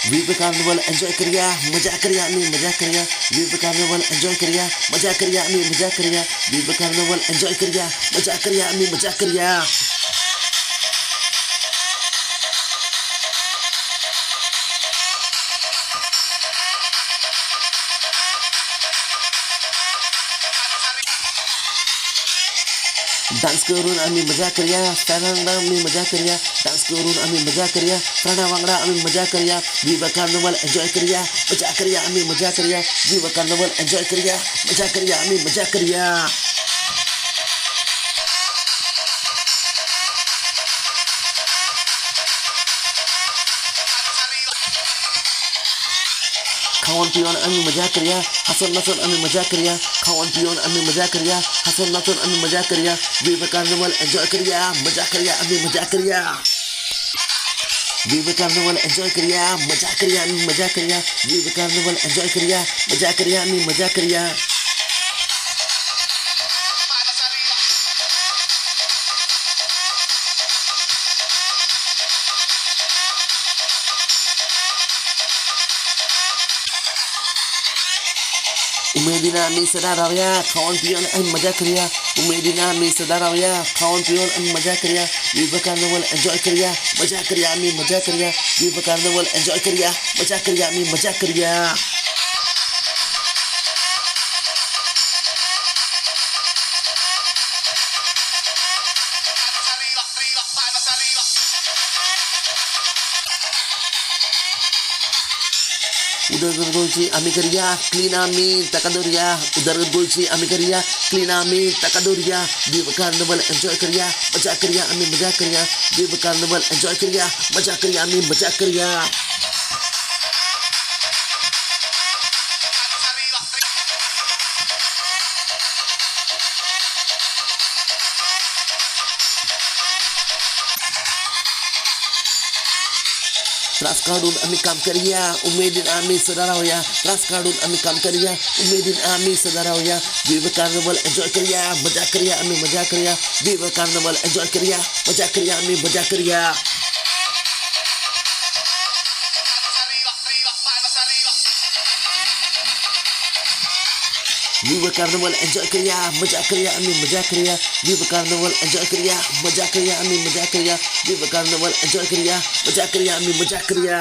विवा carnival enjoy करूया, मजा करूया आम्ही, मजा करूया. विवा कार्निवल एन्जॉय करूया, मजा करूया आम्ही, मजा करूया. विवा कार्निवल एन्जॉय करूया, मजा करूया आम्ही, मजा करूया. डान्स करून आम्ही मजा करूया, फ्रेंडा वांगडा आम्ही मजा करूया. डान्स करून आम्ही मजा करूया, फ्रेंडा वांगडा आम्ही मजा करूया. विवा कार्निवल एन्जॉय करूया, मजा करूया आम्ही, मजा करूया. विवा कार्निवल एन्जॉय करूया, मजा करूया आम्ही, मजा करूया. खावन पिवन आम्ही मजा करूया, हसून नाचून आम्ही मजा करूया. खावन पिवन आम्ही मजा करूया, हसून नाचून आम्ही मजा करूया. विवा कार्निवल एन्जॉय करूया, मजा करूया आम्ही, मजा करूया. विवा कार्निवल एन्जॉय करूया, मजा करूया आम्ही, मजा करूया. विवा कार्निवल एन्जॉय करूया, मजा करूया आम्ही, मजा करूया. उमेदीनं आम्ही सदा राहूया, खाऊन पिऊन आम्ही मजा करूया. उमेदीनं आम्ही सदा राहूया, खाऊन पिऊन आम्ही मजा करूया. विवा कार्निवल एन्जॉय करूया, मजा करूया आम्ही, मजा करूया. विवा कार्निवल एन्जॉय करूया, मजा करूया आम्ही, मजा करूया. उदरगत गोंयची आमी करूया, क्लीन आमी ताका दवरुया. उदरगत गोंयची आमी करूया, क्लीन आमी ताका दवरुया. विवा कार्निवल एन्जॉय करूया, मजा करूया आमी, मजा करूया. विवा कार्निवल एन्जॉय करूया, मजा करूया आमी, मजा करूया. त्रास काढून आम्ही काम करूया, उमेदीन आम्ही सदा राहूया. त्रास काढून आम्ही काम करूया, उमेदीन आम्ही सदा राहूया. विवा कार्निवल एन्जॉय करूया, मजा करूया आम्ही, मजा करूया. विवा कार्निवल एन्जॉय करूया, मजा करूया आम्ही, मजा करूया. विवा कार्निवल एन्जॉय करूया, मजा करूया आम्ही, मजा करूया. विवा कार्निवल एन्जॉय करूया, मजा करूया आम्ही, मजा करूया. विवा कार्निवल एन्जॉय करूया, मजा करूया आम्ही, मजा करूया.